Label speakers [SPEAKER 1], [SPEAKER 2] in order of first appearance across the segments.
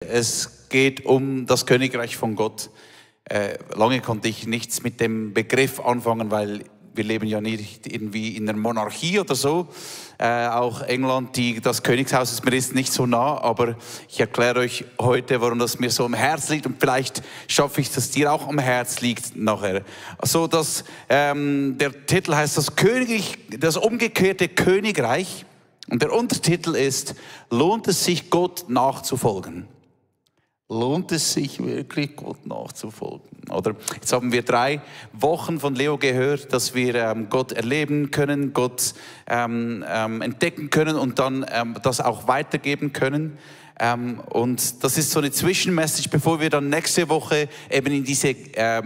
[SPEAKER 1] Es geht um das Königreich von Gott. Lange konnte ich nichts mit dem Begriff anfangen, weil wir leben ja nicht irgendwie in einer Monarchie oder so. Auch England, das Königshaus ist mir jetzt nicht so nah, aber ich erkläre euch heute, warum das mir so am Herz liegt, und vielleicht schaffe ich, dass dir auch am Herz liegt nachher. Also der Titel heißt das umgekehrte Königreich, und der Untertitel ist: Lohnt es sich, Gott nachzufolgen? Lohnt es sich wirklich, Gott nachzufolgen? Oder jetzt haben wir 3 Wochen von Leo gehört, dass wir Gott erleben können, Gott entdecken können und dann das auch weitergeben können. Und das ist so eine Zwischenmessage, bevor wir dann nächste Woche eben in diese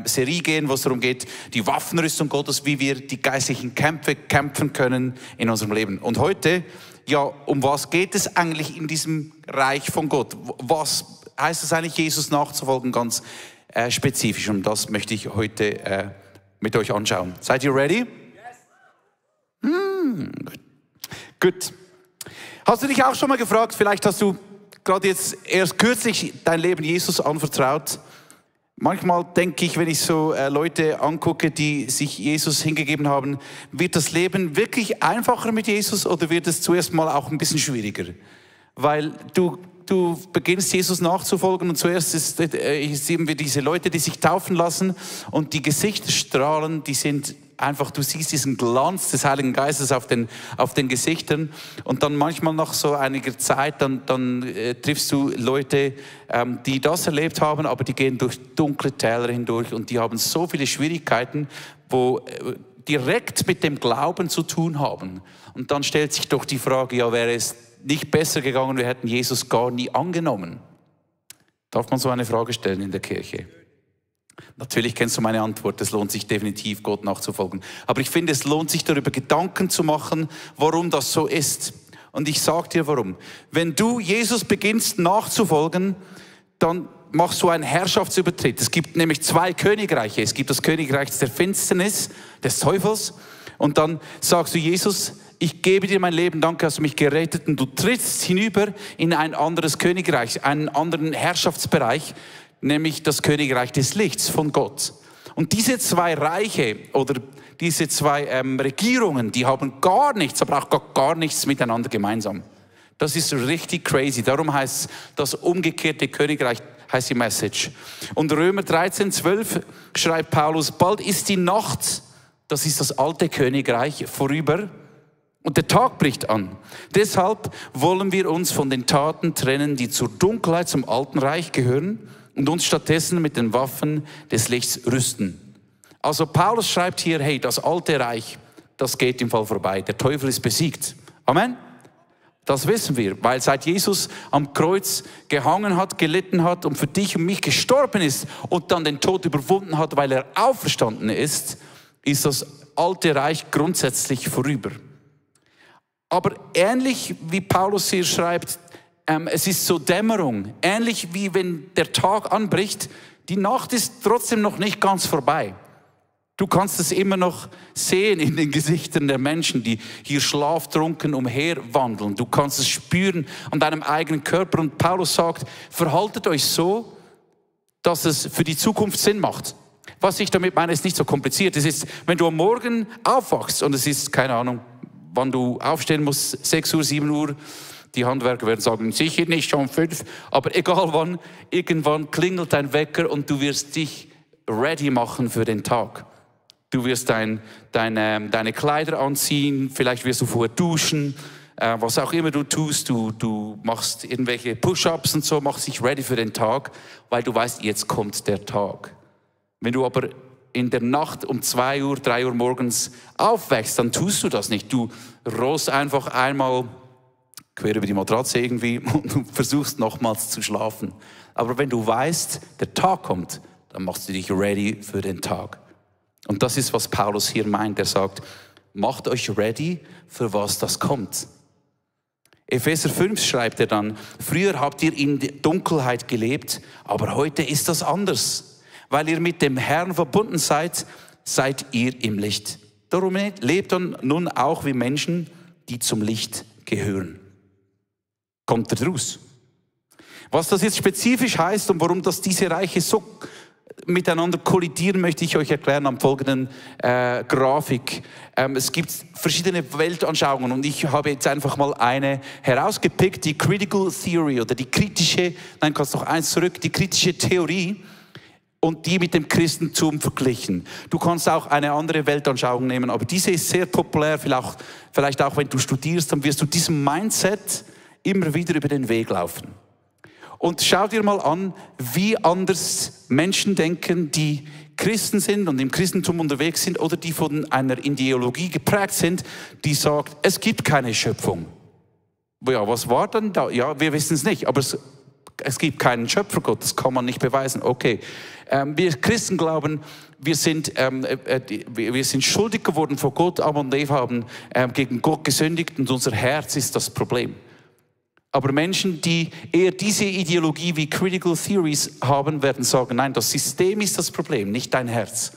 [SPEAKER 1] Serie gehen, wo es darum geht, die Waffenrüstung Gottes, wie wir die geistlichen Kämpfe kämpfen können in unserem Leben. Und heute, ja, um was geht es eigentlich in diesem Reich von Gott? Was heißt es eigentlich, Jesus nachzufolgen, ganz spezifisch? Und das möchte ich heute mit euch anschauen. Seid ihr ready? Yes. Gut. Hast du dich auch schon mal gefragt, vielleicht hast du gerade jetzt erst kürzlich dein Leben Jesus anvertraut? Manchmal denke ich, wenn ich so Leute angucke, die sich Jesus hingegeben haben, wird das Leben wirklich einfacher mit Jesus oder wird es zuerst mal auch ein bisschen schwieriger? Weil du beginnst Jesus nachzufolgen und zuerst sehen wir diese Leute, die sich taufen lassen und die Gesichter strahlen, die sind einfach, du siehst diesen Glanz des Heiligen Geistes auf den Gesichtern, und dann manchmal nach so einiger Zeit, dann triffst du Leute, die das erlebt haben, aber die gehen durch dunkle Täler hindurch und die haben so viele Schwierigkeiten, wo direkt mit dem Glauben zu tun haben. Und dann stellt sich doch die Frage, ja, wäre es nicht besser gegangen, wir hätten Jesus gar nie angenommen? Darf man so eine Frage stellen in der Kirche? Natürlich kennst du meine Antwort, es lohnt sich definitiv, Gott nachzufolgen. Aber ich finde, es lohnt sich, darüber Gedanken zu machen, warum das so ist. Und ich sage dir warum. Wenn du Jesus beginnst nachzufolgen, dann machst du einen Herrschaftsübertritt. Es gibt nämlich 2 Königreiche. Es gibt das Königreich der Finsternis, des Teufels. Und dann sagst du, Jesus, ich gebe dir mein Leben, danke, hast du mich gerettet. Und du trittst hinüber in ein anderes Königreich, einen anderen Herrschaftsbereich, nämlich das Königreich des Lichts von Gott. Und diese 2 Reiche oder diese 2 Regierungen, die haben gar nichts, aber auch gar nichts miteinander gemeinsam. Das ist richtig crazy. Darum heißt das umgekehrte Königreich, heißt die Message. Und Römer 13,12 schreibt Paulus: Bald ist die Nacht, das ist das alte Königreich, vorüber, und der Tag bricht an. Deshalb wollen wir uns von den Taten trennen, die zur Dunkelheit, zum alten Reich gehören, und uns stattdessen mit den Waffen des Lichts rüsten. Also Paulus schreibt hier, hey, das alte Reich, das geht im Fall vorbei. Der Teufel ist besiegt. Amen? Das wissen wir, weil seit Jesus am Kreuz gehangen hat, gelitten hat und für dich und mich gestorben ist und dann den Tod überwunden hat, weil er auferstanden ist das alte Reich grundsätzlich vorüber. Aber ähnlich wie Paulus hier schreibt, es ist so Dämmerung, ähnlich wie wenn der Tag anbricht, die Nacht ist trotzdem noch nicht ganz vorbei. Du kannst es immer noch sehen in den Gesichtern der Menschen, die hier schlaftrunken umherwandeln. Du kannst es spüren an deinem eigenen Körper. Und Paulus sagt, verhaltet euch so, dass es für die Zukunft Sinn macht. Was ich damit meine, ist nicht so kompliziert. Es ist, wenn du am Morgen aufwachst und es ist, keine Ahnung, wann du aufstehen musst, 6 Uhr, 7 Uhr, die Handwerker werden sagen, sicher nicht schon 5, aber egal wann, irgendwann klingelt dein Wecker und du wirst dich ready machen für den Tag. Du wirst deine Kleider anziehen, vielleicht wirst du vorher duschen, was auch immer du tust, du machst irgendwelche Push-Ups und so, machst dich ready für den Tag, weil du weißt, jetzt kommt der Tag. Wenn du aber in der Nacht um 2 Uhr, 3 Uhr morgens aufwächst, dann tust du das nicht. Du rollst einfach einmal quer über die Matratze irgendwie und du versuchst nochmals zu schlafen. Aber wenn du weißt, der Tag kommt, dann machst du dich ready für den Tag. Und das ist, was Paulus hier meint. Er sagt, macht euch ready für was das kommt. Epheser 5 schreibt er dann, früher habt ihr in der Dunkelheit gelebt, aber heute ist das anders. Weil ihr mit dem Herrn verbunden seid, seid ihr im Licht. Darum lebt dann nun auch wie Menschen, die zum Licht gehören. Kommt er raus? Was das jetzt spezifisch heißt und warum diese Reiche so miteinander kollidieren, möchte ich euch erklären am folgenden Grafik. Es gibt verschiedene Weltanschauungen und ich habe jetzt einfach mal eine herausgepickt, die Critical Theory oder die kritische, nein, kannst noch eins zurück, die kritische Theorie und die mit dem Christentum verglichen. Du kannst auch eine andere Weltanschauung nehmen, aber diese ist sehr populär, vielleicht auch wenn du studierst, dann wirst du diesem Mindset immer wieder über den Weg laufen. Und schau dir mal an, wie anders Menschen denken, die Christen sind und im Christentum unterwegs sind oder die von einer Ideologie geprägt sind, die sagt, es gibt keine Schöpfung. Ja, was war dann da? Ja, wir wissen es nicht, aber es gibt keinen Schöpfergott, das kann man nicht beweisen. Okay, wir Christen glauben, wir sind schuldig geworden vor Gott, Adam und Eva haben gegen Gott gesündigt und unser Herz ist das Problem. Aber Menschen, die eher diese Ideologie wie Critical Theories haben, werden sagen, nein, das System ist das Problem, nicht dein Herz,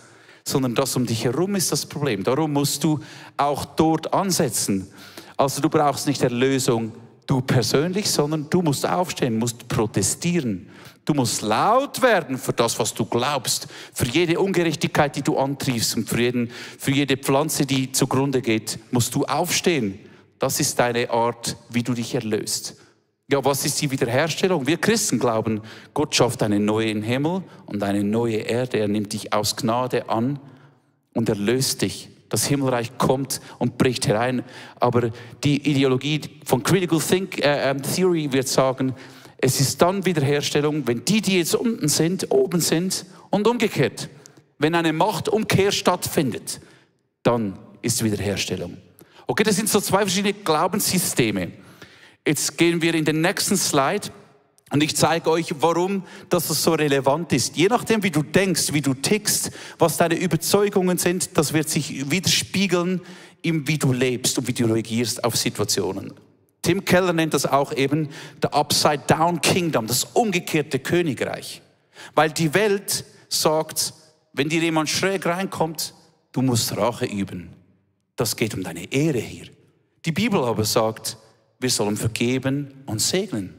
[SPEAKER 1] sondern das um dich herum ist das Problem. Darum musst du auch dort ansetzen. Also du brauchst nicht Erlösung, du persönlich, sondern du musst aufstehen, musst protestieren. Du musst laut werden für das, was du glaubst, für jede Ungerechtigkeit, die du antriebst und für jede Pflanze, die zugrunde geht, musst du aufstehen. Das ist deine Art, wie du dich erlöst. Ja, was ist die Wiederherstellung? Wir Christen glauben, Gott schafft einen neuen Himmel und eine neue Erde. Er nimmt dich aus Gnade an und erlöst dich. Das Himmelreich kommt und bricht herein. Aber die Ideologie von Critical Theory wird sagen, es ist dann Wiederherstellung, wenn die jetzt unten sind, oben sind und umgekehrt. Wenn eine Machtumkehr stattfindet, dann ist Wiederherstellung. Okay, das sind so zwei verschiedene Glaubenssysteme. Jetzt gehen wir in den nächsten Slide und ich zeige euch, warum das so relevant ist. Je nachdem, wie du denkst, wie du tickst, was deine Überzeugungen sind, das wird sich widerspiegeln, wie du lebst und wie du reagierst auf Situationen. Tim Keller nennt das auch eben the Upside-Down Kingdom, das umgekehrte Königreich. Weil die Welt sagt, wenn dir jemand schräg reinkommt, du musst Rache üben. Das geht um deine Ehre hier. Die Bibel aber sagt, wir sollen vergeben und segnen.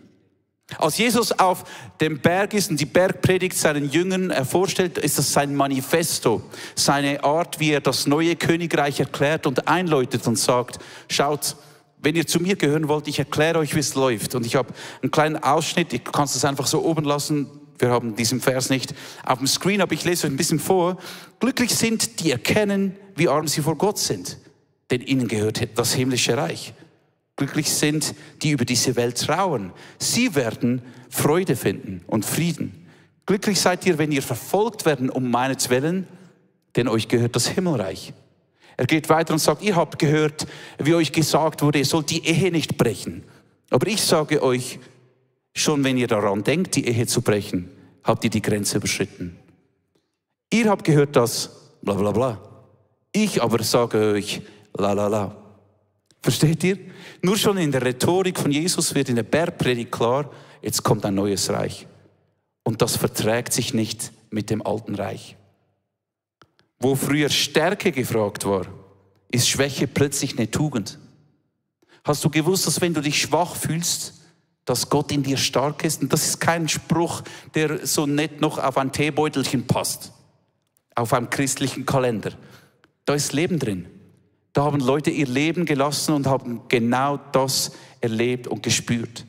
[SPEAKER 1] Als Jesus auf dem Berg ist und die Bergpredigt seinen Jüngern vorstellt, ist das sein Manifesto, seine Art, wie er das neue Königreich erklärt und einläutet und sagt, schaut, wenn ihr zu mir gehören wollt, ich erkläre euch, wie es läuft. Und ich habe einen kleinen Ausschnitt, du kannst es einfach so oben lassen, wir haben diesen Vers nicht auf dem Screen, aber ich lese euch ein bisschen vor. Glücklich sind, die erkennen, wie arm sie vor Gott sind, denn ihnen gehört das himmlische Reich. Glücklich sind, die über diese Welt trauern. Sie werden Freude finden und Frieden. Glücklich seid ihr, wenn ihr verfolgt werdet um meinetwillen, denn euch gehört das Himmelreich. Er geht weiter und sagt, ihr habt gehört, wie euch gesagt wurde, ihr sollt die Ehe nicht brechen. Aber ich sage euch, schon wenn ihr daran denkt, die Ehe zu brechen, habt ihr die Grenze überschritten. Ihr habt gehört das, bla bla bla. Ich aber sage euch, la la la. Versteht ihr? Nur schon in der Rhetorik von Jesus wird in der Bergpredigt klar, jetzt kommt ein neues Reich. Und das verträgt sich nicht mit dem alten Reich. Wo früher Stärke gefragt war, ist Schwäche plötzlich eine Tugend. Hast du gewusst, dass wenn du dich schwach fühlst, dass Gott in dir stark ist? Und das ist kein Spruch, der so nett noch auf ein Teebeutelchen passt, auf einem christlichen Kalender. Da ist Leben drin. Da haben Leute ihr Leben gelassen und haben genau das erlebt und gespürt.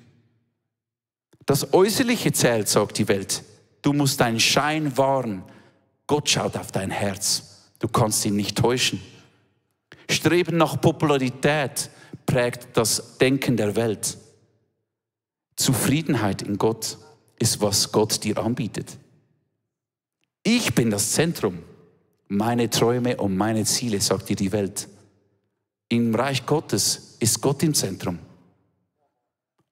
[SPEAKER 1] Das Äußerliche zählt, sagt die Welt. Du musst deinen Schein wahren. Gott schaut auf dein Herz. Du kannst ihn nicht täuschen. Streben nach Popularität prägt das Denken der Welt. Zufriedenheit in Gott ist, was Gott dir anbietet. Ich bin das Zentrum. Meine Träume und meine Ziele, sagt dir die Welt. Im Reich Gottes ist Gott im Zentrum.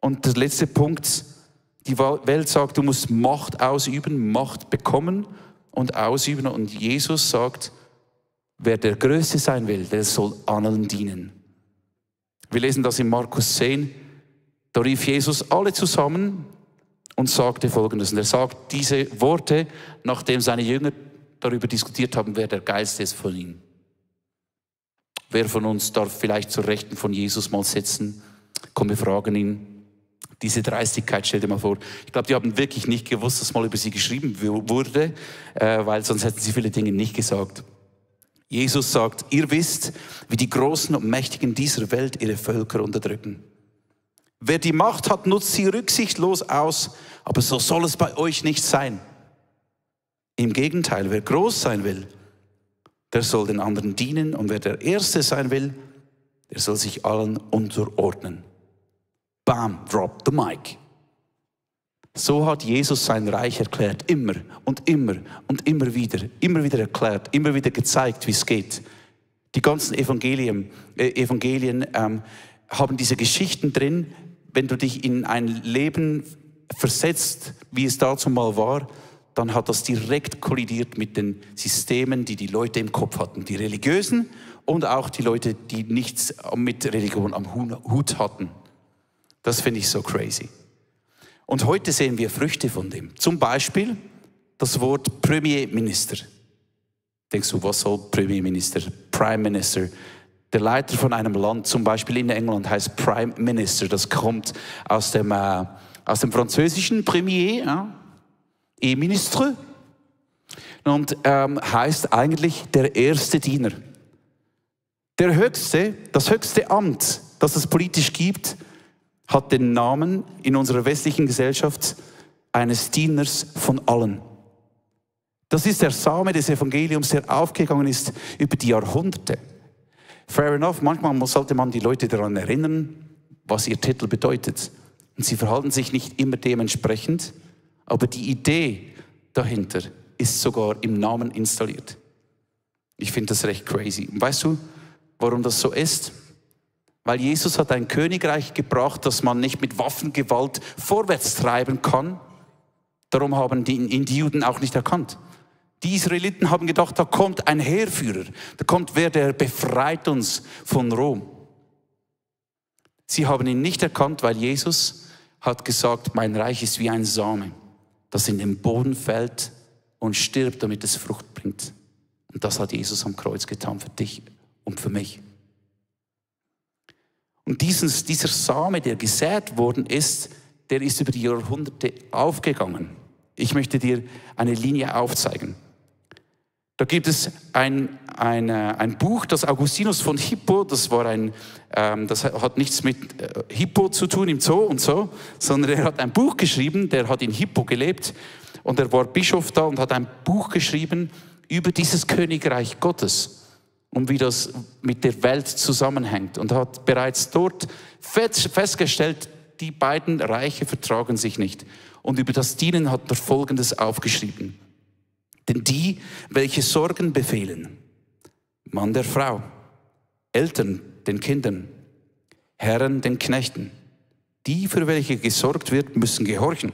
[SPEAKER 1] Und der letzte Punkt, die Welt sagt, du musst Macht ausüben, Macht bekommen und ausüben. Und Jesus sagt, wer der Größte sein will, der soll allen dienen. Wir lesen das in Markus 10. Da rief Jesus alle zusammen und sagte Folgendes. Und er sagt diese Worte, nachdem seine Jünger darüber diskutiert haben, wer der Geilste ist von ihnen. Wer von uns darf vielleicht zur Rechten von Jesus mal sitzen? Komm, wir fragen ihn. Diese Dreistigkeit, stell dir mal vor. Ich glaube, die haben wirklich nicht gewusst, dass mal über sie geschrieben wurde, weil sonst hätten sie viele Dinge nicht gesagt. Jesus sagt, ihr wisst, wie die Großen und Mächtigen dieser Welt ihre Völker unterdrücken. Wer die Macht hat, nutzt sie rücksichtslos aus, aber so soll es bei euch nicht sein. Im Gegenteil, wer groß sein will, der soll den anderen dienen, und wer der Erste sein will, der soll sich allen unterordnen. Bam, drop the mic. So hat Jesus sein Reich erklärt, immer und immer und immer wieder erklärt, immer wieder gezeigt, wie es geht. Die ganzen Evangelien haben diese Geschichten drin. Wenn du dich in ein Leben versetzt, wie es dazu mal war, dann hat das direkt kollidiert mit den Systemen, die die Leute im Kopf hatten. Die Religiösen und auch die Leute, die nichts mit Religion am Hut hatten. Das finde ich so crazy. Und heute sehen wir Früchte von dem. Zum Beispiel das Wort Premierminister. Denkst du, was soll Premierminister? Prime Minister. Der Leiter von einem Land, zum Beispiel in England, heißt Prime Minister. Das kommt aus dem französischen Premier, ja? Et Ministre. Und heißt eigentlich der erste Diener. Das höchste Amt, das es politisch gibt, hat den Namen in unserer westlichen Gesellschaft eines Dieners von allen. Das ist der Same des Evangeliums, der aufgegangen ist über die Jahrhunderte. Fair enough, manchmal sollte man die Leute daran erinnern, was ihr Titel bedeutet. Und sie verhalten sich nicht immer dementsprechend, aber die Idee dahinter ist sogar im Namen installiert. Ich finde das recht crazy. Und weißt du, warum das so ist? Weil Jesus hat ein Königreich gebracht, das man nicht mit Waffengewalt vorwärts treiben kann. Darum haben die Juden auch nicht erkannt. Die Israeliten haben gedacht, da kommt ein Heerführer, da kommt wer, der befreit uns von Rom. Sie haben ihn nicht erkannt, weil Jesus hat gesagt, mein Reich ist wie ein Same, das in den Boden fällt und stirbt, damit es Frucht bringt. Und das hat Jesus am Kreuz getan für dich und für mich. Und dieser Same, der gesät worden ist, der ist über die Jahrhunderte aufgegangen. Ich möchte dir eine Linie aufzeigen. Da gibt es ein Buch, das Augustinus von Hippo, das hat nichts mit Hippo zu tun im Zoo und so, sondern er hat ein Buch geschrieben, der hat in Hippo gelebt und er war Bischof da und hat ein Buch geschrieben über dieses Königreich Gottes und wie das mit der Welt zusammenhängt und hat bereits dort festgestellt, die beiden Reiche vertragen sich nicht. Und über das Dienen hat er Folgendes aufgeschrieben. Denn die, welche Sorgen befehlen, Mann der Frau, Eltern den Kindern, Herren den Knechten, die, für welche gesorgt wird, müssen gehorchen,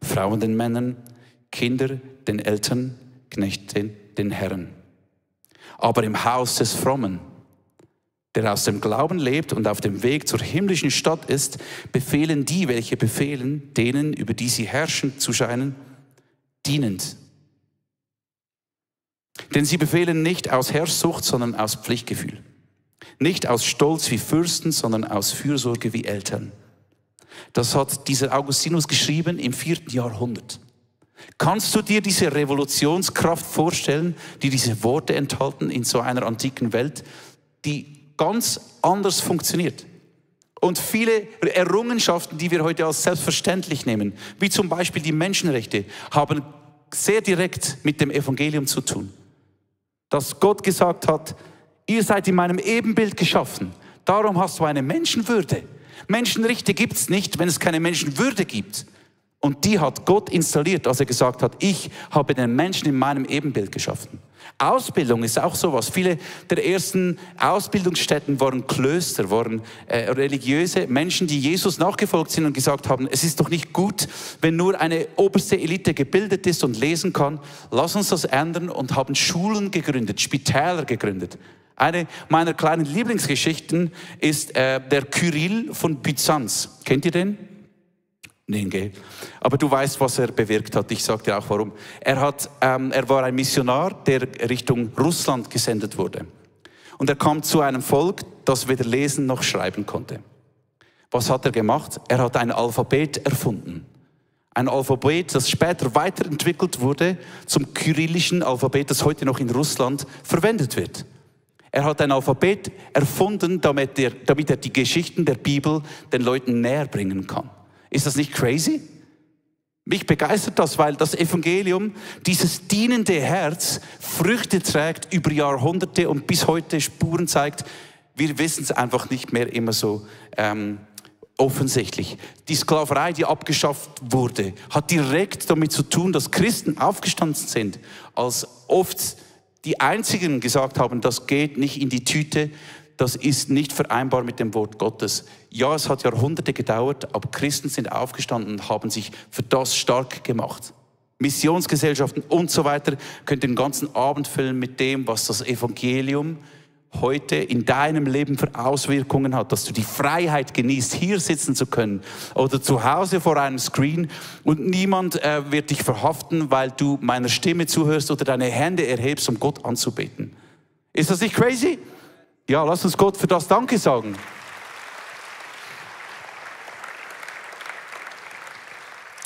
[SPEAKER 1] Frauen den Männern, Kinder den Eltern, Knechte den Herren. Aber im Haus des Frommen, der aus dem Glauben lebt und auf dem Weg zur himmlischen Stadt ist, befehlen die, welche befehlen, denen, über die sie herrschen zu scheinen, dienend. Denn sie befehlen nicht aus Herrschsucht, sondern aus Pflichtgefühl. Nicht aus Stolz wie Fürsten, sondern aus Fürsorge wie Eltern. Das hat dieser Augustinus geschrieben im 4. Jahrhundert. Kannst du dir diese Revolutionskraft vorstellen, die diese Worte enthalten in so einer antiken Welt, die ganz anders funktioniert? Und viele Errungenschaften, die wir heute als selbstverständlich nehmen, wie zum Beispiel die Menschenrechte, haben sehr direkt mit dem Evangelium zu tun. Dass Gott gesagt hat, ihr seid in meinem Ebenbild geschaffen, darum hast du eine Menschenwürde. Menschenrechte gibt es nicht, wenn es keine Menschenwürde gibt. Und die hat Gott installiert, als er gesagt hat, ich habe den Menschen in meinem Ebenbild geschaffen. Ausbildung ist auch sowas. Viele der ersten Ausbildungsstätten waren Klöster, waren religiöse Menschen, die Jesus nachgefolgt sind und gesagt haben, es ist doch nicht gut, wenn nur eine oberste Elite gebildet ist und lesen kann. Lass uns das ändern und haben Schulen gegründet, Spitäler gegründet. Eine meiner kleinen Lieblingsgeschichten ist der Kyrill von Byzanz. Kennt ihr den? Nein, gell. Aber du weißt, was er bewirkt hat. Ich sage dir auch, warum. Er war ein Missionar, der Richtung Russland gesendet wurde. Und er kam zu einem Volk, das weder lesen noch schreiben konnte. Was hat er gemacht? Er hat ein Alphabet erfunden. Ein Alphabet, das später weiterentwickelt wurde zum kyrillischen Alphabet, das heute noch in Russland verwendet wird. Er hat ein Alphabet erfunden, damit er die Geschichten der Bibel den Leuten näher bringen kann. Ist das nicht crazy? Mich begeistert das, weil das Evangelium, dieses dienende Herz, Früchte trägt über Jahrhunderte und bis heute Spuren zeigt. Wir wissen es einfach nicht mehr immer so offensichtlich. Die Sklaverei, die abgeschafft wurde, hat direkt damit zu tun, dass Christen aufgestanden sind, als oft die Einzigen gesagt haben, das geht nicht in die Tüte, das ist nicht vereinbar mit dem Wort Gottes. Ja, es hat Jahrhunderte gedauert, aber Christen sind aufgestanden und haben sich für das stark gemacht. Missionsgesellschaften und so weiter könnt ihr den ganzen Abend füllen mit dem, was das Evangelium heute in deinem Leben für Auswirkungen hat, dass du die Freiheit genießt, hier sitzen zu können oder zu Hause vor einem Screen und niemand wird dich verhaften, weil du meiner Stimme zuhörst oder deine Hände erhebst, um Gott anzubeten. Ist das nicht crazy? Ja, lass uns Gott für das Danke sagen.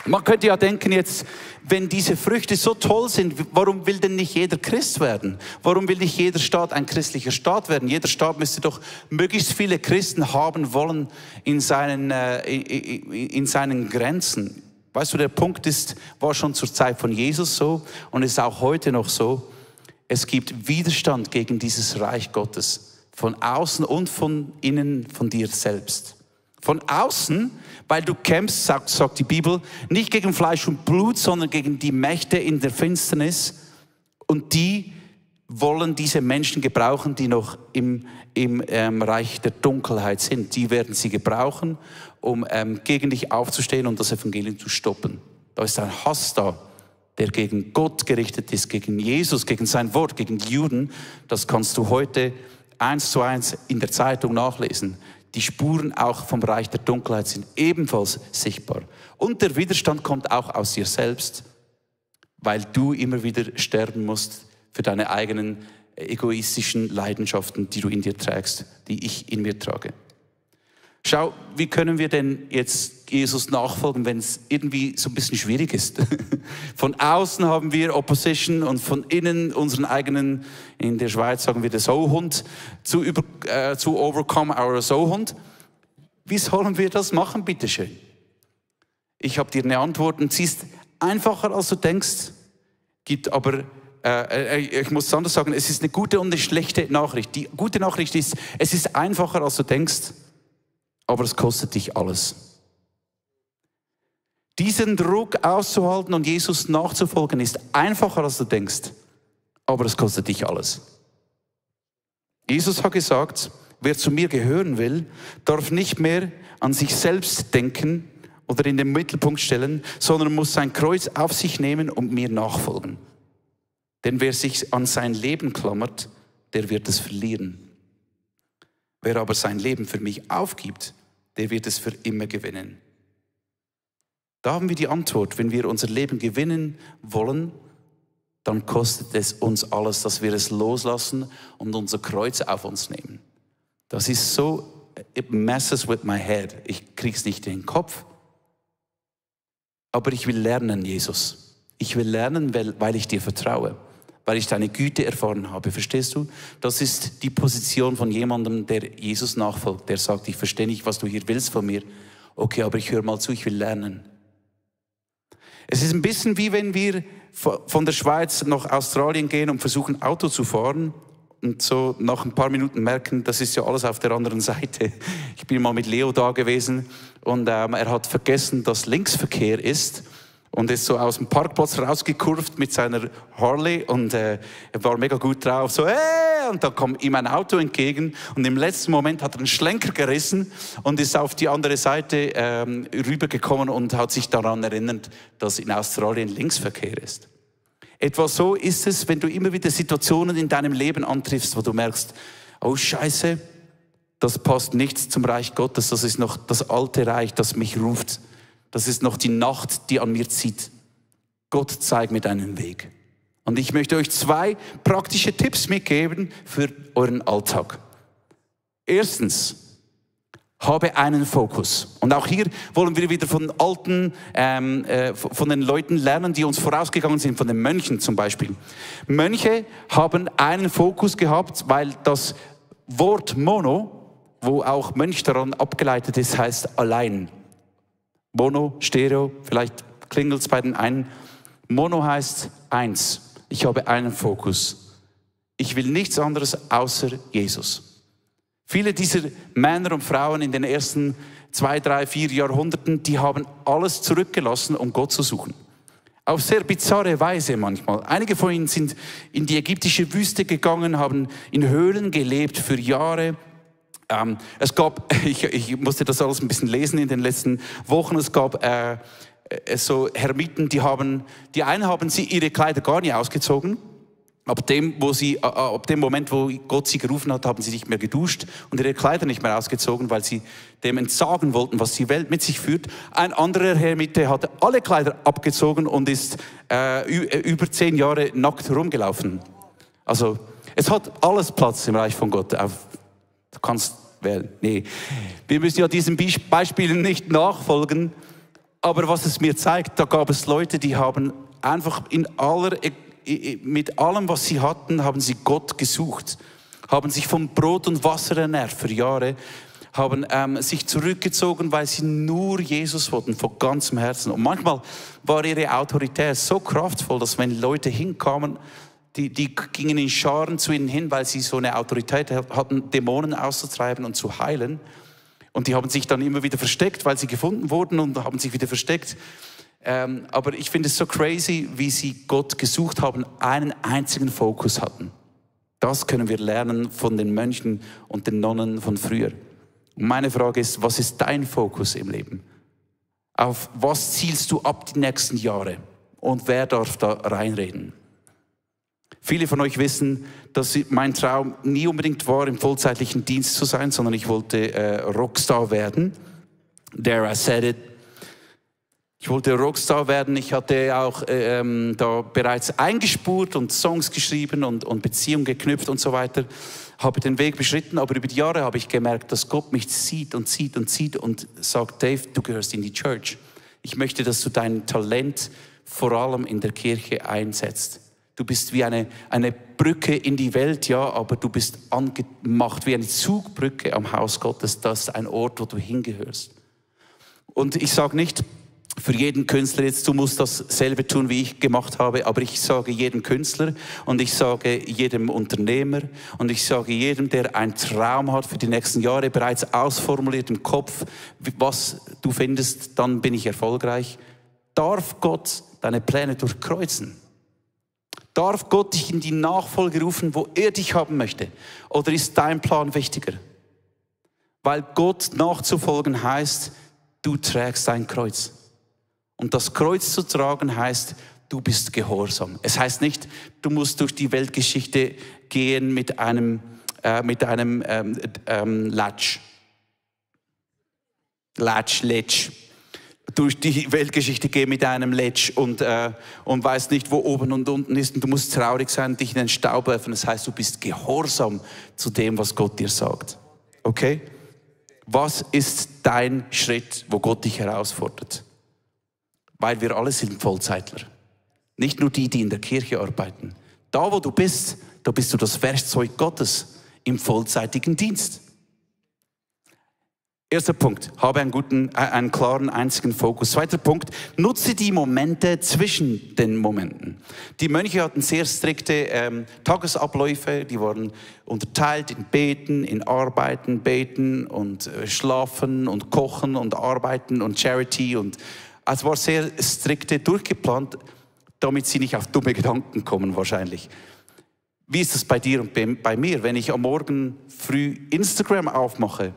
[SPEAKER 1] Man könnte ja denken jetzt, wenn diese Früchte so toll sind, warum will denn nicht jeder Christ werden? Warum will nicht jeder Staat ein christlicher Staat werden? Jeder Staat müsste doch möglichst viele Christen haben wollen in seinen Grenzen. Weißt du, der Punkt war schon zur Zeit von Jesus so und ist auch heute noch so. Es gibt Widerstand gegen dieses Reich Gottes. Von außen und von innen, von dir selbst. Von außen, weil du kämpfst, sagt die Bibel, nicht gegen Fleisch und Blut, sondern gegen die Mächte in der Finsternis. Und die wollen diese Menschen gebrauchen, die noch im Reich der Dunkelheit sind. Die werden sie gebrauchen, um gegen dich aufzustehen und das Evangelium zu stoppen. Da ist ein Hass da, der gegen Gott gerichtet ist, gegen Jesus, gegen sein Wort, gegen die Juden. Das kannst du heute 1:1 in der Zeitung nachlesen. Die Spuren auch vom Reich der Dunkelheit sind ebenfalls sichtbar. Und der Widerstand kommt auch aus dir selbst, weil du immer wieder sterben musst für deine eigenen egoistischen Leidenschaften, die du in dir trägst, die ich in mir trage. Schau, wie können wir denn jetzt Jesus nachfolgen, wenn es irgendwie so ein bisschen schwierig ist? Von außen haben wir Opposition und von innen unseren eigenen, in der Schweiz sagen wir, den Sauhund, zu overcome our Sauhund. Wie sollen wir das machen, bitteschön? Ich habe dir eine Antwort und sie ist einfacher, als du denkst, gibt aber, ich muss es anders sagen, es ist eine gute und eine schlechte Nachricht. Die gute Nachricht ist, es ist einfacher, als du denkst, aber es kostet dich alles. Diesen Druck auszuhalten und Jesus nachzufolgen ist einfacher, als du denkst, aber es kostet dich alles. Jesus hat gesagt, wer zu mir gehören will, darf nicht mehr an sich selbst denken oder in den Mittelpunkt stellen, sondern muss sein Kreuz auf sich nehmen und mir nachfolgen. Denn wer sich an sein Leben klammert, der wird es verlieren. Wer aber sein Leben für mich aufgibt, der wird es für immer gewinnen. Da haben wir die Antwort. Wenn wir unser Leben gewinnen wollen, dann kostet es uns alles, dass wir es loslassen und unser Kreuz auf uns nehmen. Das ist so, it messes with my head. Ich krieg's nicht in den Kopf. Aber ich will lernen, Jesus. Ich will lernen, weil ich dir vertraue. Weil ich deine Güte erfahren habe. Verstehst du? Das ist die Position von jemandem, der Jesus nachfolgt. Der sagt, ich verstehe nicht, was du hier willst von mir. Okay, aber ich höre mal zu, ich will lernen. Es ist ein bisschen wie wenn wir von der Schweiz nach Australien gehen und versuchen, Auto zu fahren. Und so nach ein paar Minuten merken, das ist ja alles auf der anderen Seite. Ich bin mal mit Leo da gewesen und er hat vergessen, dass Linksverkehr ist. Und ist so aus dem Parkplatz rausgekurvt mit seiner Harley und er war mega gut drauf. So, und dann kam ihm ein Auto entgegen und im letzten Moment hat er einen Schlenker gerissen und ist auf die andere Seite rübergekommen und hat sich daran erinnert, dass in Australien Linksverkehr ist. Etwa so ist es, wenn du immer wieder Situationen in deinem Leben antriffst, wo du merkst, oh Scheiße, das passt nicht zum Reich Gottes, das ist noch das alte Reich, das mich ruft. Das ist noch die Nacht, die an mir zieht. Gott, zeig mir deinen Weg. Und ich möchte euch 2 praktische Tipps mitgeben für euren Alltag. Erstens, Habe einen Fokus. Und auch hier wollen wir wieder von von den Leuten lernen, die uns vorausgegangen sind, von den Mönchen zum Beispiel. Mönche haben einen Fokus gehabt, weil das Wort Mono, wo auch Mönch daran abgeleitet ist, heißt allein. Mono, Stereo, vielleicht klingelt es bei den einen. Mono heißt eins. Ich habe einen Fokus. Ich will nichts anderes außer Jesus. Viele dieser Männer und Frauen in den ersten 2, 3, 4 Jahrhunderten, die haben alles zurückgelassen, um Gott zu suchen. Auf sehr bizarre Weise manchmal. Einige von ihnen sind in die ägyptische Wüste gegangen, haben in Höhlen gelebt für Jahre. Es gab, ich musste das alles ein bisschen lesen in den letzten Wochen, es gab so Hermiten, die einen haben ihre Kleider gar nicht ausgezogen. Ab dem Moment, wo Gott sie gerufen hat, haben sie nicht mehr geduscht und ihre Kleider nicht mehr ausgezogen, weil sie dem entsagen wollten, was die Welt mit sich führt. Ein anderer Hermite hatte alle Kleider abgezogen und ist über 10 Jahre nackt rumgelaufen. Also es hat alles Platz im Reich von Gott. Du kannst wählen. Nee, wir müssen ja diesen Beispielen nicht nachfolgen. Aber was es mir zeigt, da gab es Leute, die haben einfach mit allem, was sie hatten, haben sie Gott gesucht, haben sich von Brot und Wasser ernährt für Jahre, haben sich zurückgezogen, weil sie nur Jesus wollten, von ganzem Herzen. Und manchmal war ihre Autorität so kraftvoll, dass wenn Leute hinkamen, die gingen in Scharen zu ihnen hin, weil sie so eine Autorität hatten, Dämonen auszutreiben und zu heilen. Und die haben sich dann immer wieder versteckt, weil sie gefunden wurden und haben sich wieder versteckt. Aber ich finde es so crazy, wie sie Gott gesucht haben, einen einzigen Fokus hatten. Das können wir lernen von den Mönchen und den Nonnen von früher. Und meine Frage ist, was ist dein Fokus im Leben? Auf was zielst du ab die nächsten Jahre? Und wer darf da reinreden? Viele von euch wissen, dass mein Traum nie unbedingt war, im vollzeitlichen Dienst zu sein, sondern ich wollte Rockstar werden. Dare I said it. Ich wollte Rockstar werden. Ich hatte auch da bereits eingespurt und Songs geschrieben und Beziehungen geknüpft und so weiter. Habe den Weg beschritten, aber über die Jahre habe ich gemerkt, dass Gott mich sieht und sieht und sieht und sagt, Dave, du gehörst in die Church. Ich möchte, dass du dein Talent vor allem in der Kirche einsetzt. Du bist wie eine Brücke in die Welt, ja, aber du bist angemacht wie eine Zugbrücke am Haus Gottes. Das ist ein Ort, wo du hingehörst. Und ich sage nicht für jeden Künstler jetzt, du musst dasselbe tun, wie ich gemacht habe, aber ich sage jedem Künstler und ich sage jedem Unternehmer und ich sage jedem, der einen Traum hat für die nächsten Jahre, bereits ausformuliert im Kopf, was du findest, dann bin ich erfolgreich. Darf Gott deine Pläne durchkreuzen? Darf Gott dich in die Nachfolge rufen, wo er dich haben möchte? Oder ist dein Plan wichtiger? Weil Gott nachzufolgen heißt, du trägst dein Kreuz. Und das Kreuz zu tragen heißt, du bist gehorsam. Es heißt nicht, du musst durch die Weltgeschichte gehen mit einem Latsch. Durch die Weltgeschichte gehen mit einem Letsch und weißt nicht, wo oben und unten ist. Und du musst traurig sein und dich in den Staub werfen. Das heißt, du bist gehorsam zu dem, was Gott dir sagt. Okay? Was ist dein Schritt, wo Gott dich herausfordert? Weil wir alle sind Vollzeitler. Nicht nur die, die in der Kirche arbeiten. Da, wo du bist, da bist du das Werkzeug Gottes im vollzeitigen Dienst. Erster Punkt, habe einen klaren, einzigen Fokus. Zweiter Punkt, nutze die Momente zwischen den Momenten. Die Mönche hatten sehr strikte Tagesabläufe, die waren unterteilt in Beten, in Arbeiten, Beten und Schlafen und Kochen und Arbeiten und Charity. Und es war sehr strikte durchgeplant, damit sie nicht auf dumme Gedanken kommen wahrscheinlich. Wie ist das bei dir und bei mir? Wenn ich am Morgen früh Instagram aufmache,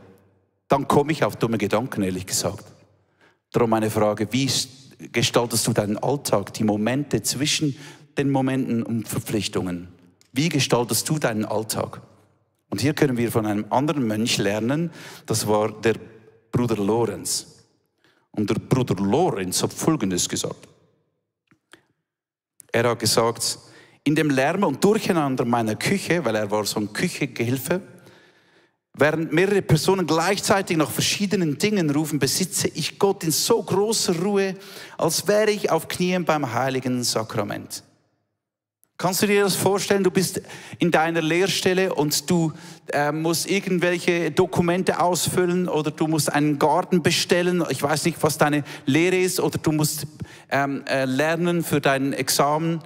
[SPEAKER 1] dann komme ich auf dumme Gedanken, ehrlich gesagt. Darum meine Frage, wie gestaltest du deinen Alltag, die Momente zwischen den Momenten und Verpflichtungen? Wie gestaltest du deinen Alltag? Und hier können wir von einem anderen Mönch lernen, das war der Bruder Lorenz. Und der Bruder Lorenz hat Folgendes gesagt. Er hat gesagt, in dem Lärm und Durcheinander meiner Küche, weil er war so ein Küchengehilfe, Während mehrere Personen gleichzeitig nach verschiedenen Dingen rufen, besitze ich Gott in so großer Ruhe, als wäre ich auf Knien beim heiligen Sakrament. Kannst du dir das vorstellen? Du bist in deiner Lehrstelle und du musst irgendwelche Dokumente ausfüllen oder du musst einen Garten bestellen. Ich weiß nicht, was deine Lehre ist, oder du musst lernen für dein Examen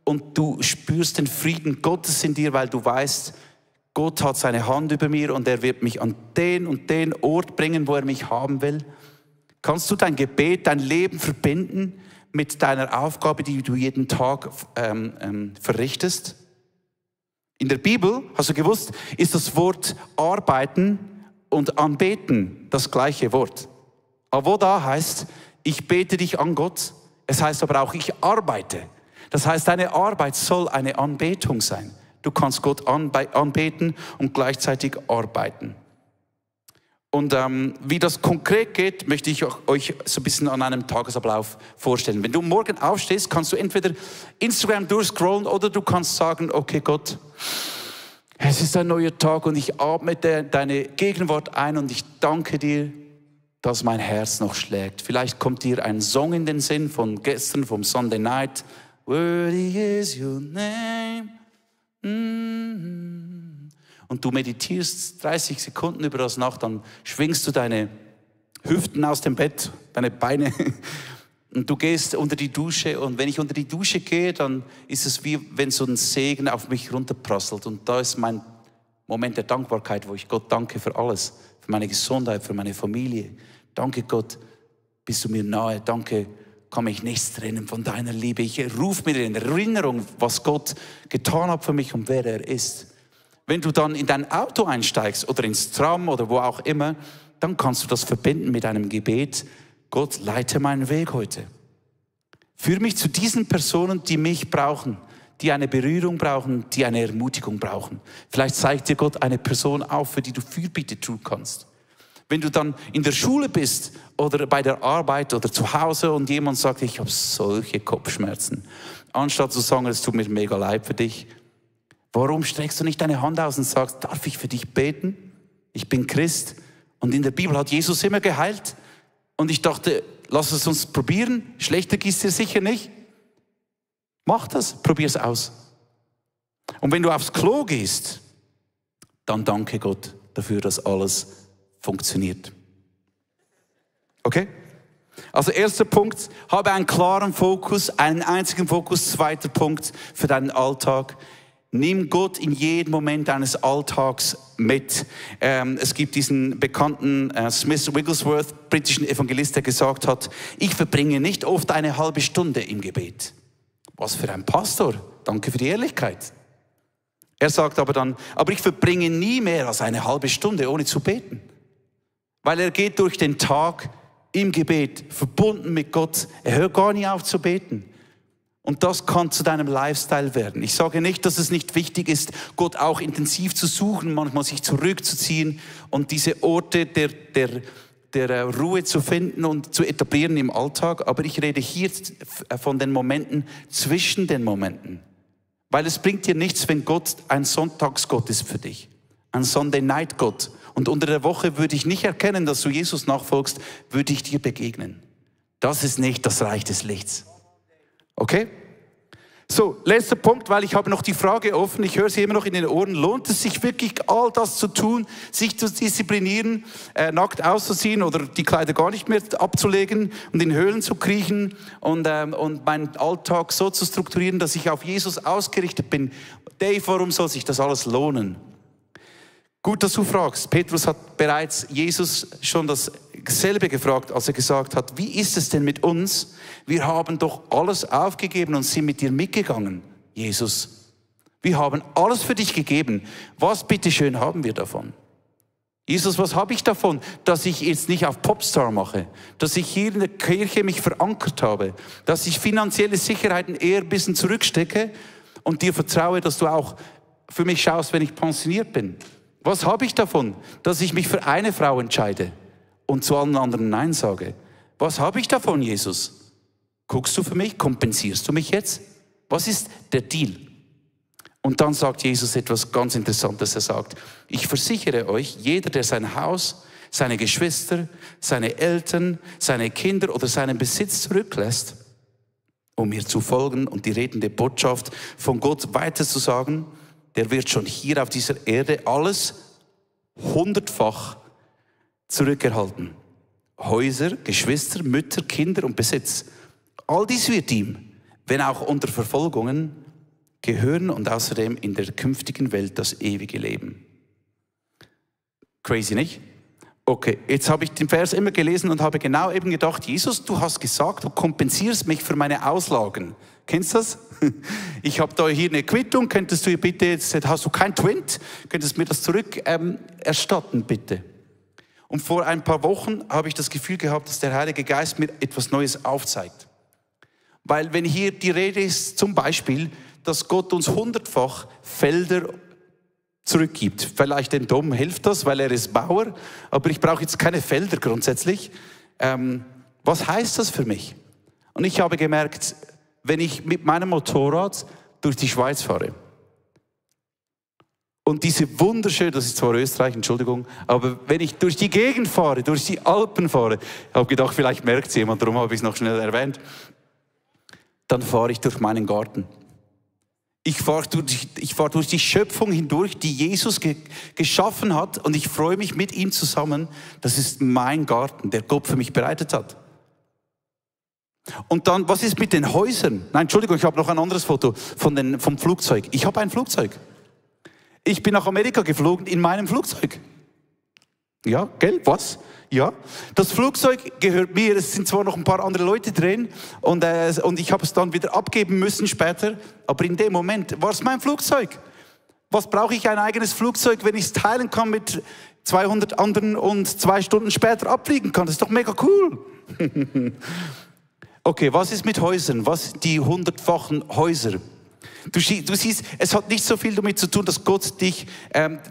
[SPEAKER 1] und du spürst den Frieden Gottes in dir, weil du weißt, Gott hat seine Hand über mir und er wird mich an den und den Ort bringen, wo er mich haben will. Kannst du dein Gebet, dein Leben verbinden mit deiner Aufgabe, die du jeden Tag verrichtest? In der Bibel, hast du gewusst, ist das Wort arbeiten und anbeten das gleiche Wort. Avoda heißt, ich bete dich an Gott. Es heißt aber auch, ich arbeite. Das heißt, deine Arbeit soll eine Anbetung sein. Du kannst Gott anbeten und gleichzeitig arbeiten. Und wie das konkret geht, möchte ich euch so ein bisschen an einem Tagesablauf vorstellen. Wenn du morgen aufstehst, kannst du entweder Instagram durchscrollen oder du kannst sagen, okay Gott, es ist ein neuer Tag und ich atme deine Gegenwart ein und ich danke dir, dass mein Herz noch schlägt. Vielleicht kommt dir ein Song in den Sinn von gestern, vom Sunday Night. Worthy is your name. Und du meditierst 30 Sekunden über das nach, dann schwingst du deine Hüften aus dem Bett, deine Beine und du gehst unter die Dusche. Und wenn ich unter die Dusche gehe, dann ist es wie wenn so ein Segen auf mich runterprasselt. Und da ist mein Moment der Dankbarkeit, wo ich Gott danke für alles, für meine Gesundheit, für meine Familie. Danke Gott, bist du mir nahe. Danke, kann mich nichts trennen von deiner Liebe. Ich rufe mir in Erinnerung, was Gott getan hat für mich und wer er ist. Wenn du dann in dein Auto einsteigst oder ins Tram oder wo auch immer, dann kannst du das verbinden mit einem Gebet. Gott, leite meinen Weg heute. Führe mich zu diesen Personen, die mich brauchen, die eine Berührung brauchen, die eine Ermutigung brauchen. Vielleicht zeigt dir Gott eine Person auf, für die du Fürbitte tun kannst. Wenn du dann in der Schule bist oder bei der Arbeit oder zu Hause und jemand sagt, ich habe solche Kopfschmerzen, anstatt zu sagen, es tut mir mega leid für dich, warum streckst du nicht deine Hand aus und sagst, darf ich für dich beten? Ich bin Christ und in der Bibel hat Jesus immer geheilt und ich dachte, lass es uns probieren, schlechter geht's dir sicher nicht. Mach das, probier es aus. Und wenn du aufs Klo gehst, dann danke Gott dafür, dass alles funktioniert. Okay? Also erster Punkt, habe einen klaren Fokus, einen einzigen Fokus. Zweiter Punkt für deinen Alltag. Nimm Gott in jedem Moment deines Alltags mit. Es gibt diesen bekannten Smith Wigglesworth, britischen Evangelist, der gesagt hat, ich verbringe nicht oft eine halbe Stunde im Gebet. Was für ein Pastor. Danke für die Ehrlichkeit. Er sagt aber dann, aber ich verbringe nie mehr als eine halbe Stunde, ohne zu beten. Weil er geht durch den Tag im Gebet, verbunden mit Gott. Er hört gar nie auf zu beten. Und das kann zu deinem Lifestyle werden. Ich sage nicht, dass es nicht wichtig ist, Gott auch intensiv zu suchen, manchmal sich zurückzuziehen und diese Orte der Ruhe zu finden und zu etablieren im Alltag. Aber ich rede hier von den Momenten zwischen den Momenten. Weil es bringt dir nichts, wenn Gott ein Sonntagsgott ist für dich. Ein Sunday-Night-Gott. Und unter der Woche würde ich nicht erkennen, dass du Jesus nachfolgst, würde ich dir begegnen. Das ist nicht das Reich des Lichts. Okay? So, letzter Punkt, weil ich habe noch die Frage offen, ich höre sie immer noch in den Ohren, lohnt es sich wirklich all das zu tun, sich zu disziplinieren, nackt auszuziehen oder die Kleider gar nicht mehr abzulegen und in Höhlen zu kriechen und meinen Alltag so zu strukturieren, dass ich auf Jesus ausgerichtet bin? Dave, warum soll sich das alles lohnen? Gut, dass du fragst. Petrus hat bereits Jesus schon dasselbe gefragt, als er gesagt hat, wie ist es denn mit uns? Wir haben doch alles aufgegeben und sind mit dir mitgegangen, Jesus. Wir haben alles für dich gegeben. Was bitteschön haben wir davon? Jesus, was habe ich davon, dass ich jetzt nicht auf Popstar mache, dass ich hier in der Kirche mich verankert habe, dass ich finanzielle Sicherheiten eher ein bisschen zurückstecke und dir vertraue, dass du auch für mich schaust, wenn ich pensioniert bin? Was habe ich davon, dass ich mich für eine Frau entscheide und zu allen anderen Nein sage? Was habe ich davon, Jesus? Guckst du für mich? Kompensierst du mich jetzt? Was ist der Deal? Und dann sagt Jesus etwas ganz Interessantes. Er sagt, ich versichere euch, jeder, der sein Haus, seine Geschwister, seine Eltern, seine Kinder oder seinen Besitz zurücklässt, um mir zu folgen und die redende Botschaft von Gott weiterzusagen, der wird schon hier auf dieser Erde alles 100-fach zurückerhalten. Häuser, Geschwister, Mütter, Kinder und Besitz. All dies wird ihm, wenn auch unter Verfolgungen, gehören und außerdem in der künftigen Welt das ewige Leben. Crazy, nicht? Okay, jetzt habe ich den Vers immer gelesen und habe genau eben gedacht, Jesus, du hast gesagt, du kompensierst mich für meine Auslagen. Kennst du das? Ich habe da hier eine Quittung, könntest du bitte, jetzt hast du kein Twint, könntest du mir das zurück erstatten, bitte. Und vor ein paar Wochen habe ich das Gefühl gehabt, dass der Heilige Geist mir etwas Neues aufzeigt. Weil wenn hier die Rede ist, zum Beispiel, dass Gott uns 100-fach Felder zurückgibt. Vielleicht dem Dom hilft das, weil er ist Bauer, aber ich brauche jetzt keine Felder grundsätzlich. Was heißt das für mich? Und ich habe gemerkt, wenn ich mit meinem Motorrad durch die Schweiz fahre und diese wunderschön, das ist zwar Österreich, Entschuldigung, aber wenn ich durch die Gegend fahre, durch die Alpen fahre, ich habe gedacht, vielleicht merkt es jemand, darum habe ich es noch schnell erwähnt, dann fahre ich durch meinen Garten. Ich fahre durch die Schöpfung hindurch, die Jesus geschaffen hat, und ich freue mich mit ihm zusammen. Das ist mein Garten, der Gott für mich bereitet hat. Und dann, was ist mit den Häusern? Nein, Entschuldigung, ich habe noch ein anderes Foto vom Flugzeug. Ich habe ein Flugzeug. Ich bin nach Amerika geflogen in meinem Flugzeug. Ja, gell, was? Ja, das Flugzeug gehört mir, es sind zwar noch ein paar andere Leute drin und ich habe es dann wieder abgeben müssen später, aber in dem Moment war es mein Flugzeug. Was brauche ich ein eigenes Flugzeug, wenn ich es teilen kann mit 200 anderen und 2 Stunden später abfliegen kann? Das ist doch mega cool. Okay, was ist mit Häusern? Was sind die 100-fachen Häuser? Du siehst, es hat nicht so viel damit zu tun, dass Gott dich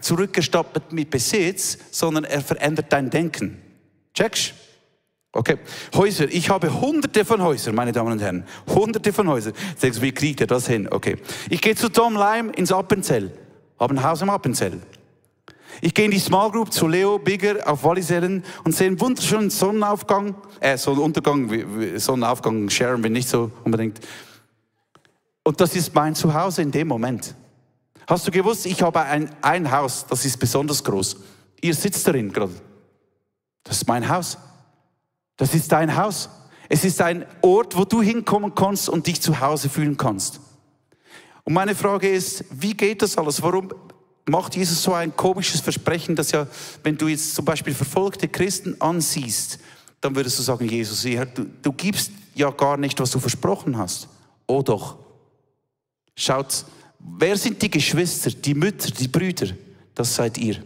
[SPEAKER 1] zurückgestattet mit Besitz, sondern er verändert dein Denken. Checkst? Okay. Häuser. Ich habe hunderte von Häusern, meine Damen und Herren. Hunderte von Häusern. Sagst du, wie kriegt er das hin? Okay. Ich gehe zu Tom Leim ins Appenzell. Habe ein Haus im Appenzell. Ich gehe in die Small Group zu Leo Bigger auf Wallisellen und sehe einen wunderschönen Sonnenaufgang. Sonnenaufgang, Sharon bin nicht so unbedingt. Und das ist mein Zuhause in dem Moment. Hast du gewusst, ich habe ein Haus, das ist besonders groß. Ihr sitzt darin gerade. Das ist mein Haus. Das ist dein Haus. Es ist ein Ort, wo du hinkommen kannst und dich zu Hause fühlen kannst. Und meine Frage ist, wie geht das alles? Warum macht Jesus so ein komisches Versprechen, dass ja, wenn du jetzt zum Beispiel verfolgte Christen ansiehst, dann würdest du sagen, Jesus, du gibst ja gar nicht, was du versprochen hast. Oh doch. Schaut, wer sind die Geschwister, die Mütter, die Brüder? Das seid ihr.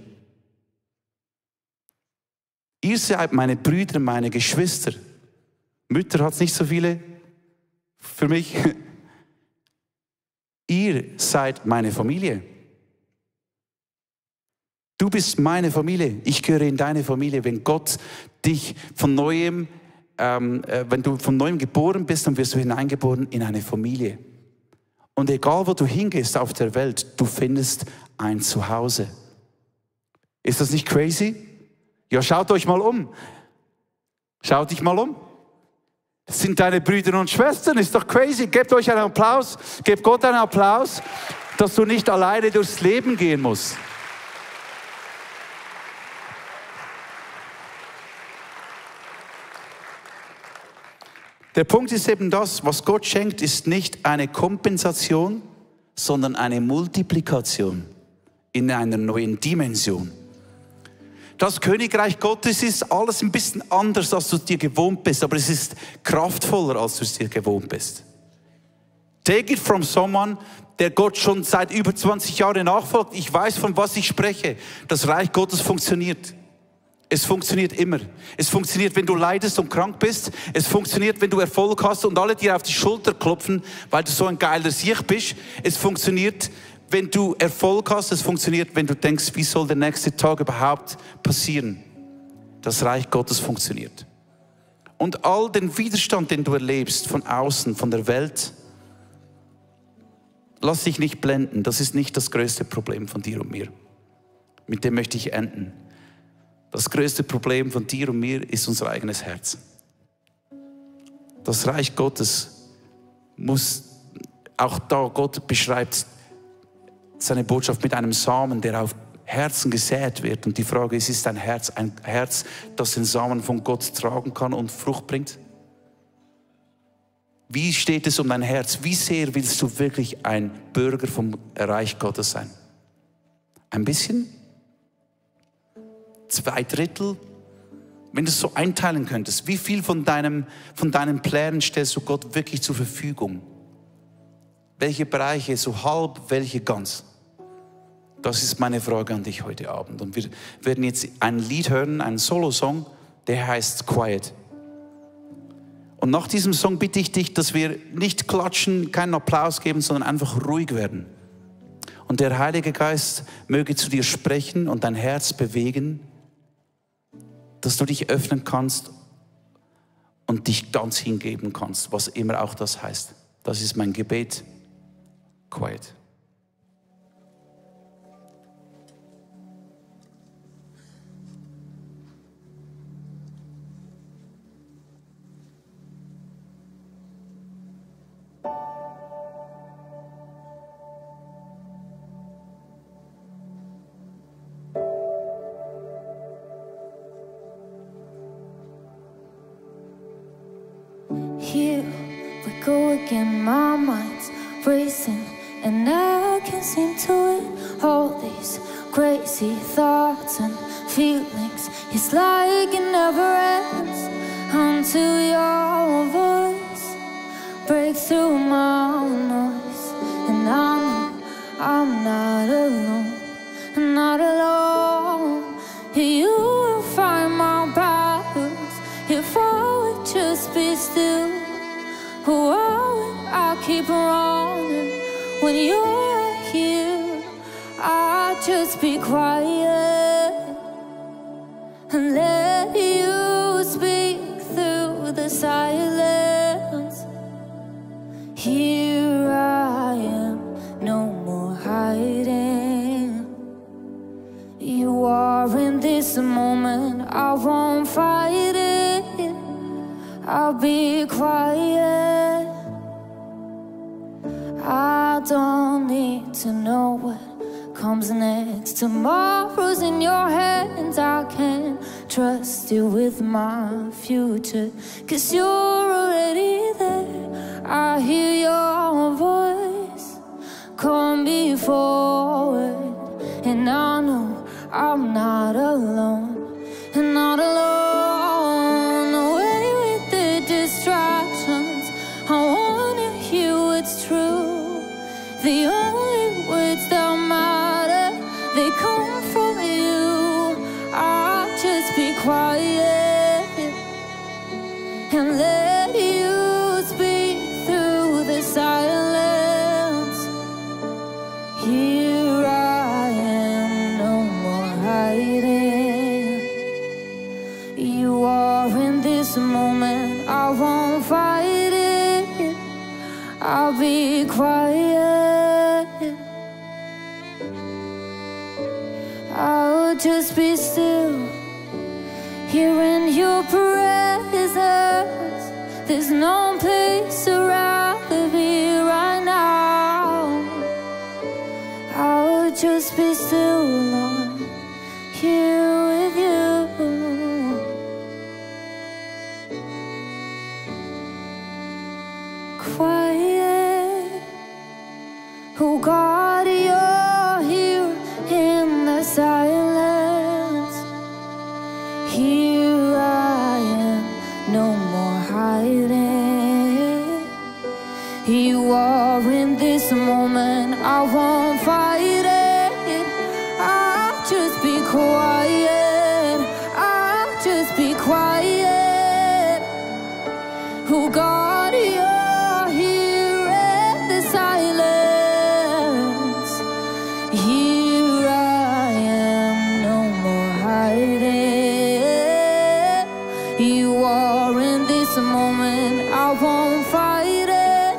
[SPEAKER 1] Ihr seid meine Brüder, meine Geschwister. Mütter hat es nicht so viele für mich. Ihr seid meine Familie. Du bist meine Familie. Ich gehöre in deine Familie. Wenn Gott dich von neuem, wenn du von neuem geboren bist, dann wirst du hineingeboren in eine Familie. Und egal, wo du hingehst auf der Welt, du findest ein Zuhause. Ist das nicht crazy? Ja, schaut euch mal um. Schaut dich mal um. Das sind deine Brüder und Schwestern, ist doch crazy. Gebt euch einen Applaus, gebt Gott einen Applaus, dass du nicht alleine durchs Leben gehen musst. Der Punkt ist eben das, was Gott schenkt, ist nicht eine Kompensation, sondern eine Multiplikation in einer neuen Dimension. Das Königreich Gottes ist alles ein bisschen anders, als du es dir gewohnt bist, aber es ist kraftvoller, als du es dir gewohnt bist. Take it from someone, der Gott schon seit über 20 Jahren nachfolgt. Ich weiß, von was ich spreche. Das Reich Gottes funktioniert. Es funktioniert immer. Es funktioniert, wenn du leidest und krank bist. Es funktioniert, wenn du Erfolg hast und alle dir auf die Schulter klopfen, weil du so ein geiler Sieg bist. Es funktioniert, wenn du Erfolg hast. Es funktioniert, wenn du denkst, wie soll der nächste Tag überhaupt passieren. Das Reich Gottes funktioniert. Und all den Widerstand, den du erlebst von außen, von der Welt, lass dich nicht blenden. Das ist nicht das größte Problem von dir und mir. Mit dem möchte ich enden. Das größte Problem von dir und mir ist unser eigenes Herz. Das Reich Gottes muss, auch da Gott beschreibt seine Botschaft mit einem Samen, der auf Herzen gesät wird. Und die Frage ist ein Herz, das den Samen von Gott tragen kann und Frucht bringt? Wie steht es um dein Herz? Wie sehr willst du wirklich ein Bürger vom Reich Gottes sein? Ein bisschen? 2/3? Wenn du es so einteilen könntest, wie viel von deinen Plänen stellst du Gott wirklich zur Verfügung? Welche Bereiche so halb, welche ganz? Das ist meine Frage an dich heute Abend. Und wir werden jetzt ein Lied hören, einen Solo-Song, der heißt Quiet. Und nach diesem Song bitte ich dich, dass wir nicht klatschen, keinen Applaus geben, sondern einfach ruhig werden. Und der Heilige Geist möge zu dir sprechen und dein Herz bewegen, dass du dich öffnen kannst und dich ganz hingeben kannst, was immer auch das heißt. Das ist mein Gebet. Quiet.
[SPEAKER 2] Here we go again, my mind's racing and I can't seem to it. All these crazy thoughts and feelings, it's like it never ends until your voice breaks through my noise. And I know I'm not alone, not alone. You will find my battles if I would just be still. Oh, I keep running when you're here. I'll just be quiet and let you speak through the silence. Here I am, no more hiding. You are in this moment, I won't fight it. I'll be quiet. I don't need to know what comes next. Tomorrow's in your hands. I can trust you with my future, 'cause you're already there. I hear your voice, come me forward. And I know I'm not alone, not alone. Away with the distractions, I wanna hear what's true. The only words that matter, they come from you. I'll just be quiet and let you speak through the silence. Here I am, no more hiding. You are in this moment, I won't fight it. I'll be quiet. I'll just be still here in your presence. There's no place I'd rather be right now. I'll just be still, Lord, here with you. Quiet, oh God, you're here in the silence. Here I am, no more hiding. You are in this moment, I won't fight it. I'll just be quiet, I'll just be quiet. Oh God, you're here in the silence. Here I am, no more hiding. You are in this moment, I won't fight it.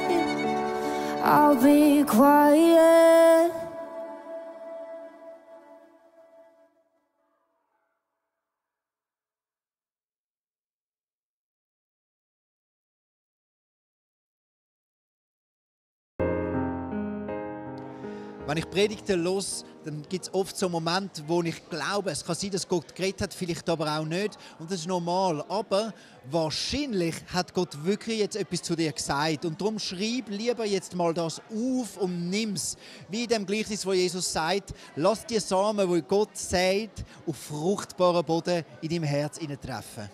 [SPEAKER 2] I'll be quiet.
[SPEAKER 3] Wenn ich Predigten höre, dann gibt es oft so Momente, wo ich glaube, es kann sein, dass Gott geredet hat, vielleicht aber auch nicht. Und das ist normal. Aber wahrscheinlich hat Gott wirklich jetzt etwas zu dir gesagt. Und darum schreib lieber jetzt mal das auf und nimm es. Wie in dem Gleichnis, wo Jesus sagt, lass die Samen, die Gott sagt, auf fruchtbaren Boden in deinem Herz treffen.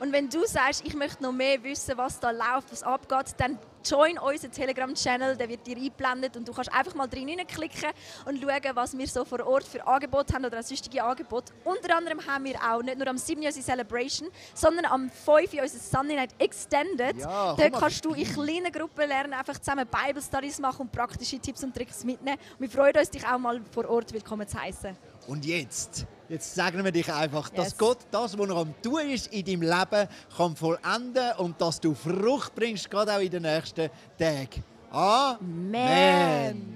[SPEAKER 4] Und wenn du sagst, ich möchte noch mehr wissen, was da läuft, was abgeht, dann join unseren Telegram-Channel, der wird dir eingeblendet und du kannst einfach mal klicken und schauen, was wir so vor Ort für Angebote haben oder auch sonstige Angebote. Unter anderem haben wir auch nicht nur am 7. unsere Celebration, sondern am 5. unser Sunday Night Extended.
[SPEAKER 3] Ja,
[SPEAKER 4] Dort kannst du in kleinen Gruppen lernen, einfach zusammen Bible Studies machen und praktische Tipps und Tricks mitnehmen. Und wir freuen uns, dich auch mal vor Ort willkommen zu heißen.
[SPEAKER 3] Und jetzt segnen wir dich einfach, dass
[SPEAKER 4] Yes.
[SPEAKER 3] Gott das, was er am Tun ist in deinem Leben, kann vollenden und dass du Frucht bringst, gerade auch in den nächsten Tagen. Amen.
[SPEAKER 4] Amen.